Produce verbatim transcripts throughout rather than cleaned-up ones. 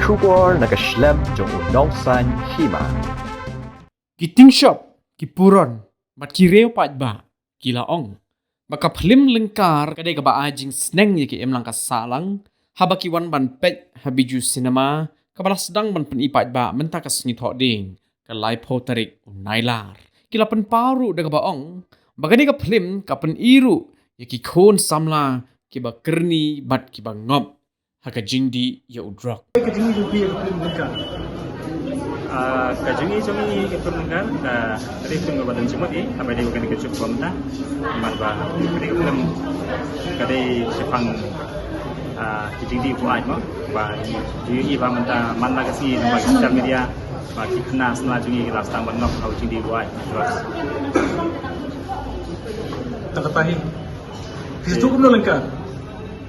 Khubor na ka shlem jong u Nongsaiñ Hima. Ki tyngshop, ki puron, bad ki riew paidbah, ki la ong ba ka phlim lyngkar ka dei kaba ai jingsneng ïa ki imlang ka sahlang, haba ki wan ban peit ha Bijou Cinema, kaba la sdang ban pyni paidbah mynta ka sngi Thohdieng, ka laiphew tarik u Nailar. Ki la pynpaw ruh da kaba ong ba kane ka phlim ka pyni ruh ïa ki khun samla kiba kyrni bad kiba ngop ha ka jingdih ïa u drok. Ka jingïadei jong phi ïa ka phlim lyngkar? Ah, ka jingïadei jong ngi ïa ka phlim lyngkar, ah, ka dei phlim kaba don jingmut ïa ngi, haba ïadei bad kane ka juk ba mynta. Namar ba kane ka phlim ka dei shaphang, ah, ka jingdih u buaid mo. Ba ngi ïohi ba mynta man la ka sngi, namar ka social media, ba ki khynnah samla jong ngi ki la sdang ban ngop ha ka jingdih u buaid drugs. Tang kata hi. Phi sngewthuh kumno lyngkar?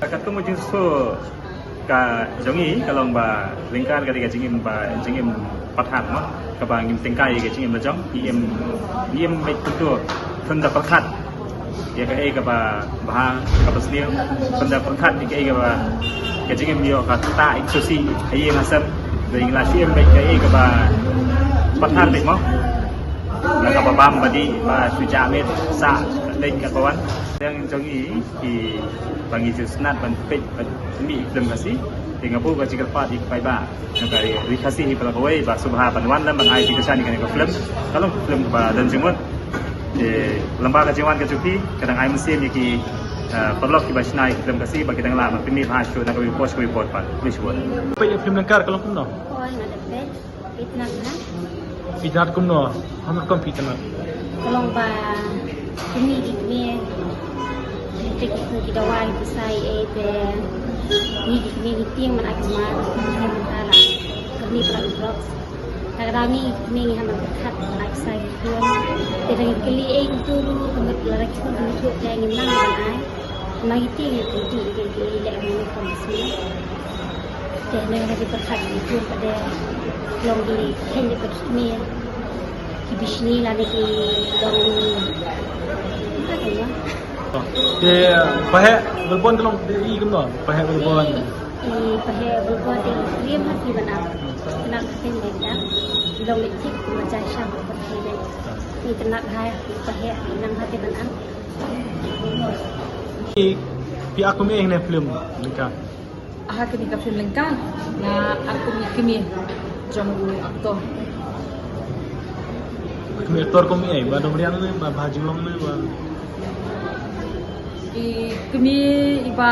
Katkum ka jingsngewthuh ka jong ngi ka long ba lyngkar ka dei ka jingim ba, jingim pyrkhat mo, kaba ngim tyngkai ïa ka jingim la jong, ngi im, ngi im beit kumto, khun da pyrkhat ïa kaei kaba bha, kaba sniew, khun da pyrkhat ïa kaei kaba, ka jingim ïoh ka ktah ïa ka sngewsih ha ïing ha sem. Dei ngi la shu im beit kaei kaba pyrkhat beit mo, na kaba bam ba dih, ba shu jah miet sah leit katba wan. Yang jong ngi ki, ba ngi ju sngewtynnat ban peit, ban mih ki film Khasi. Te nga buh ka jingkyrpad ïa ki paidbah na ka ri Khasi hi baroh kawei ba sngewbha ban wan lem ban ai jingkyrshan ïa kane ka film. Ka long ka film kaba don jingmut. Te lyngba ka jingwan ka jong phi ka dang ai mynsiem ïa ki, eh, paralok kiba shna ïa ki film Khasi ba ki dang lah ban pynmih bha shuh na kawei ka por sha kawei ka por pat. Khublei shibun. Peit ïa film lyngkar ka long kumno? Oi, nga da peit. Phi itynnad kumno? Hangno rukom phi itynnad? Ka long ba kmie ki kmie, te ki kmie ki dawa ki pisa ei ei, te ngi ki kmie ngi tieng ban ai khmat, te mynta la kmie pynlong drugs. Te ka dang ngi ki kmie ngi hap ban pyrkhat ban ai pisa ki khun. Te dang ngi kylli ei ki tu ruh, ka mut lada ki khun ki mut te ngim nang ban ai. Ma ki tieng ki tieng ki leh ma ngi kham sngewthuh. Te nang ha ki pyrkhat ki khun pat de long ki kheiñ de pat ki kmie ki bishni lane ki long. Ka kynmaw. Te paheh Melbourne ka long i kumno? Paheh Melbourne. I paheh Melbourne te rim ha ki ban ap. Kynat ha ki ban ap. Long leh thik ma jai shang pat ki de. I kynat ha paheh nang ha ki ban ap. Phi, phi act kum ei ha kane ka film lyngkar? Ha kane ka film lyngkar nga act kum i kmie jong u actor. Kmie actor kum ei, ba dom riang ne, ba bha jinglong ne, ba? I kmie iba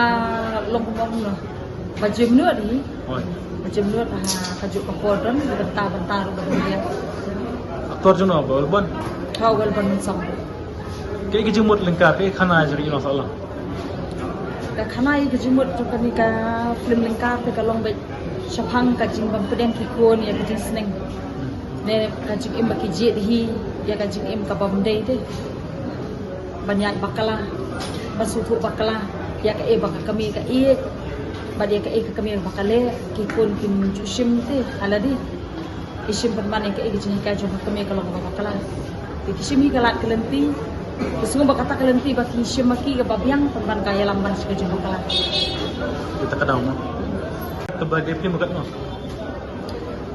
long kumno kumno. Ba jemnud hi. Oi. Ba jemnud ha kajuh ka por don, bynta bynta ruh ba don riang. Actor jong no, ba Melbourne? Ha, Melbourne Mynsong. Kaei ka jingmut lyngkar, kaei ka khana jong ka ïing sahlang? Ka khana ïa ka jingmut jong kane ka film lyngkar te ka long beit shaphang ka jingbym pdiang ki khun ïa ka jingsneng. Ne ka jingim ba ki jied hi ïa ka jingim ka bym dei te. Ban ïaid bakla, ban sngewthuh bakla ïa kaei ba ka kmie ka ïeit bad ïa kaei ka kmie ba ka leh, ki khun kim ju shim te ha lade. Ki shim pynban ïa kaei ka jinghikai jong ka kmie ka long kaba bakla. Te ki shim hi ka lad ka lynti. Ki sngew ba kata ka lynti ba ki shim ma ki kaba biang, pynban ka ïalam ban sha ka jingbakla. Kita ka daw mo. Kaba dei phi mo katno?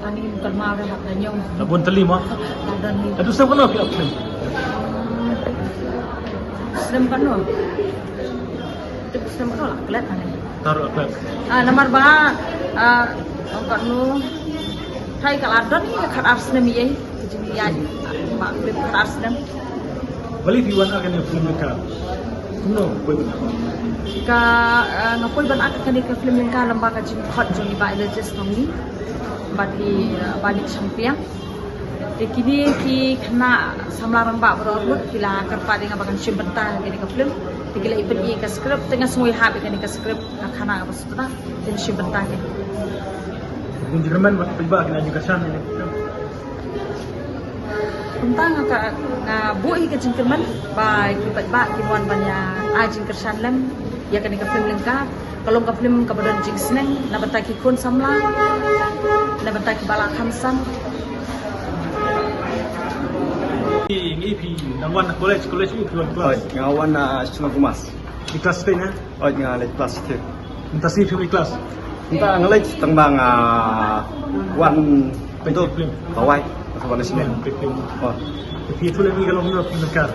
Ani kan ma ka hap da ñiong. La bun tylli mo. La don ni. Atu snem katno phi ap snem? Snem katno? Tip snem katno la klet ani. Taruh klet. Ah, namar ba, ah, ong katno. Thai ka la don ni khat ar snem ïa. Ka jingïaid ba klet khat ar snem. Balei phi wan act kane ka film lyngkar? Kumno poi ban act? Ka, eh, nga poi ban act kane ka film lyngkar lyngba ka jingkhot jong i Bah Elijah Snowmi bad i, eh, Bah Nick Shangpliang. Te kine ki khynnah samla rangbah baroh arngut ki la kyrpad ïa nga ba ngan shim bynta ha kane ka film. Te ki la pyni ka script, te nga sngewhap ïa kane ka script, ka khana kaba sutda, te ngan shim bynta ha kane. Bun jingkyrmen bad paidbah kin ai jingkyrshan ïa kane ka film. Kumta nga ka, nga buh hi ka jingkyrmen ba ki paidbah kin wan ban ïa ai jingkyrshan lem ïa kane ka film lyngkar. Ka long ka film kaba don jingsneng na bynta ki khun samla, na bynta ki ba la kham san. Ngi, ngi phi nang wan college, college u phi wan class? Oi, nga wan na Shillong Commerce. Phi class ten ne? Oi, nga leit class ten. Mynta shi phi class? Tang lei tang bang wan pintu tawai. Tawai sini. Oh. Tapi itu lagi kalau menurut pendengar.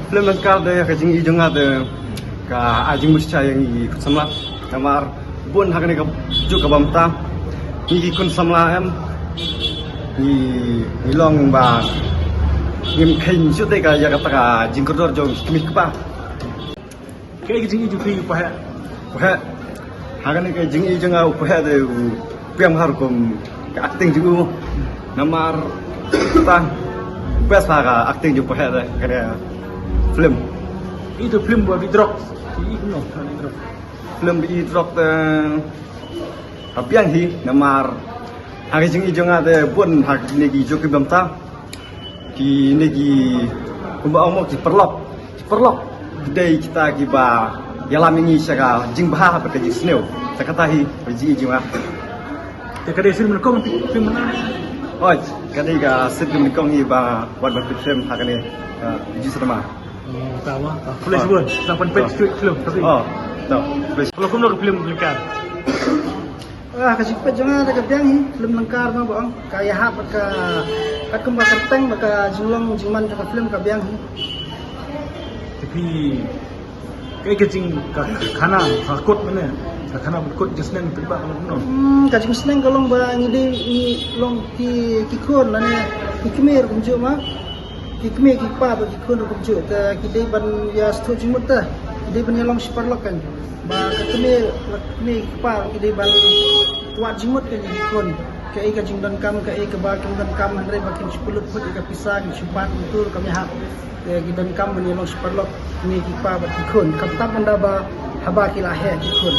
Film Langkar de ka jing i jong nga de ka ai jingmut sha ïa ngi khun samla. Namar bun ha kane ka juk ka bam ta ngi ki khun samla em ngi ngi long ba ngim kheiñ shuh te ka ïa kata ka jingkordor jong ki kmie ki kpa. Kaei ka jing i jong phi u paheh? Paheh. Ha kane ka jing i jong nga u paheh de u pem ha rukom ka acting jong u. Namar ta best ha ka acting jong u paheh de kane film. Itu film ba bi drok. Ki i kumno ka bi drok. Film bi drok te ka biang hi namar ha ka jing i jong nga de bun ha kine ki juk ki bam ta. Kine ki kumba ong mo ki paralok. Ki paralok ki dei kita kiba ïalam ïa ngi sha ka jingbha bad ka jingsniew. Te kata hi ka jing i jong nga. Te ka dei sien nyngkong phi phi mena? Oi, ka dei ka sien nyngkong hi ba wat ba phi film ha kane ka Bijou Cinema. Hmm, ta ma. Khublei shibun. Sa pan peit shuh film. Oh, no. Khublei. Kalau kumno ka film Langkar? Ah, ka jingpeit jong nga da ka biang hi film Langkar ma ba ong ka ïahap bad ka katkum ka kyrteng bad ka jinglong jingman ka film ka biang hi. Tapi kaei ka jing ka khana ka kut mane ka khana ba kut jingsneng pynbah ka long kumno? Hmm, ka jingsneng ka long ba ngi dei ngi long ki ki khun lane ki kmie kumjuh ma. Ki kmie ki kpa bad ki khun kumjuh te ki dei ban ïa sngewthuh jingmut te ki dei ban ïa long shi paralok kan. Ba ka kmie ka kmie ki kpa ki dei ban wad jingmut ka ki khun. Kaei ka jingdonkam kaei kaba kim donkam hynrei ba kim shu pynlut phut ïa ka pisa kim shu bat kim tur kam ïahap. Te ki donkam ban ïa long shi paralok kmie ki kpa bad ki khun. Kam tam ban da ba haba ki la heh ki khun.